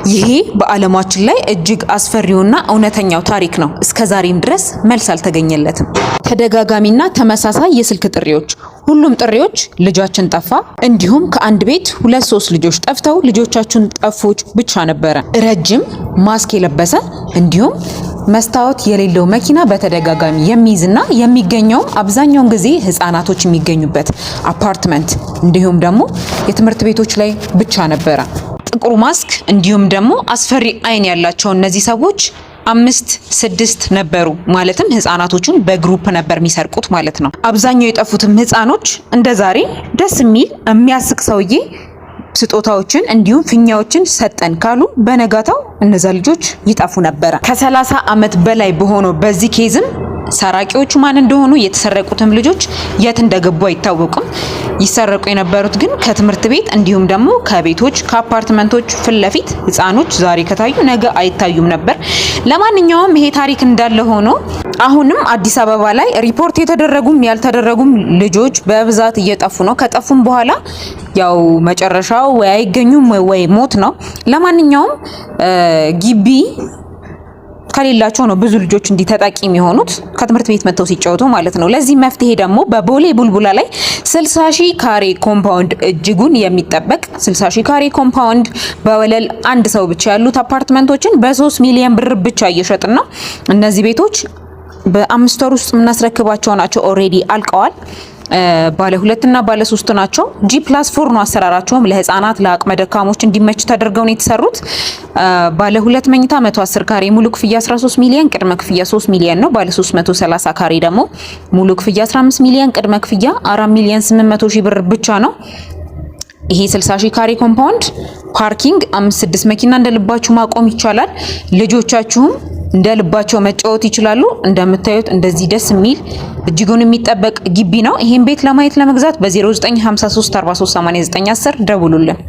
ይሄ በዓለማችን ላይ እጅግ አስፈሪውና እውነተኛው ታሪክ ነው። እስከ ዛሬም ድረስ መልስ አልተገኘለትም። ተደጋጋሚና ተመሳሳይ የስልክ ጥሪዎች፣ ሁሉም ጥሪዎች ልጃችን ጠፋ፣ እንዲሁም ከአንድ ቤት ሁለት ሶስት ልጆች ጠፍተው ልጆቻችን ጠፉ ብቻ ነበረ። ረጅም ማስክ የለበሰ እንዲሁም መስታወት የሌለው መኪና በተደጋጋሚ የሚይዝና የሚገኘውም አብዛኛውን ጊዜ ህፃናቶች የሚገኙበት አፓርትመንት እንዲሁም ደግሞ የትምህርት ቤቶች ላይ ብቻ ነበረ። ጥቁሩ ማስክ እንዲሁም ደግሞ አስፈሪ አይን ያላቸው እነዚህ ሰዎች አምስት ስድስት ነበሩ። ማለትም ህፃናቶቹን በ group ነበር የሚሰርቁት ማለት ነው። አብዛኛው የጠፉትም ህፃኖች እንደ ዛሬ ደስ የሚል የሚያስቅ ሰውዬ ስጦታዎችን እንዲሁም ፊኛዎችን ሰጠን ካሉ በነጋታው እነዛ ልጆች ይጠፉ ነበረ። ከ30 ዓመት በላይ በሆነው በዚህ case ም ሰራቂዎቹ ማን እንደሆኑ፣ የተሰረቁትም ልጆች የት እንደገቡ አይታወቁም። ይሰረቁ የነበሩት ግን ከትምህርት ቤት እንዲሁም ደግሞ ከቤቶች፣ ከአፓርትመንቶች ፊት ለፊት ህፃኖች ዛሬ ከታዩ ነገ አይታዩም ነበር። ለማንኛውም ይሄ ታሪክ እንዳለ ሆኖ አሁንም አዲስ አበባ ላይ ሪፖርት የተደረጉም ያልተደረጉም ልጆች በብዛት እየጠፉ ነው። ከጠፉም በኋላ ያው መጨረሻው ወይ አይገኙም ወይ ሞት ነው። ለማንኛውም ግቢ ከሌላቸው ነው ብዙ ልጆች እንዲህ ተጠቂ የሚሆኑት፣ ከትምህርት ቤት መጥተው ሲጫወቱ ማለት ነው። ለዚህ መፍትሄ ደግሞ በቦሌ ቡልቡላ ላይ 60 ሺህ ካሬ compound፣ እጅጉን የሚጠበቅ 60 ሺህ ካሬ compound በወለል አንድ ሰው ብቻ ያሉት አፓርትመንቶችን በ3 ሚሊዮን ብር ብቻ እየሸጥን ነው። እነዚህ ቤቶች በ5 ወር ውስጥ የምናስረክባቸው ናቸው። Already አልቀዋል። ባለ ሁለት እና ባለ ሶስት ናቸው። G+4 ነው አሰራራቸውም፣ ለህፃናት ለአቅመ ደካሞች እንዲመች ተደርገው ነው የተሰሩት። ባለ ሁለት መኝታ 110 ካሬ ሙሉ ክፍያ 13 ሚሊዮን፣ ቅድመ ክፍያ 3 ሚሊዮን ነው። ባለ 330 ካሬ ደግሞ ሙሉ ክፍያ 15 ሚሊዮን፣ ቅድመ ክፍያ 4 ሚሊዮን 800 ሺህ ብር ብቻ ነው። ይሄ 60 ሺህ ካሬ compound parking አምስት ስድስት መኪና እንደልባችሁ ማቆም ይቻላል። ልጆቻችሁም እንደ ልባቸው መጫወት ይችላሉ። እንደምታዩት እንደዚህ ደስ የሚል እጅጉን የሚጠበቅ ግቢ ነው። ይሄን ቤት ለማየት ለመግዛት በ0953 43 89 10 ደውሉልን።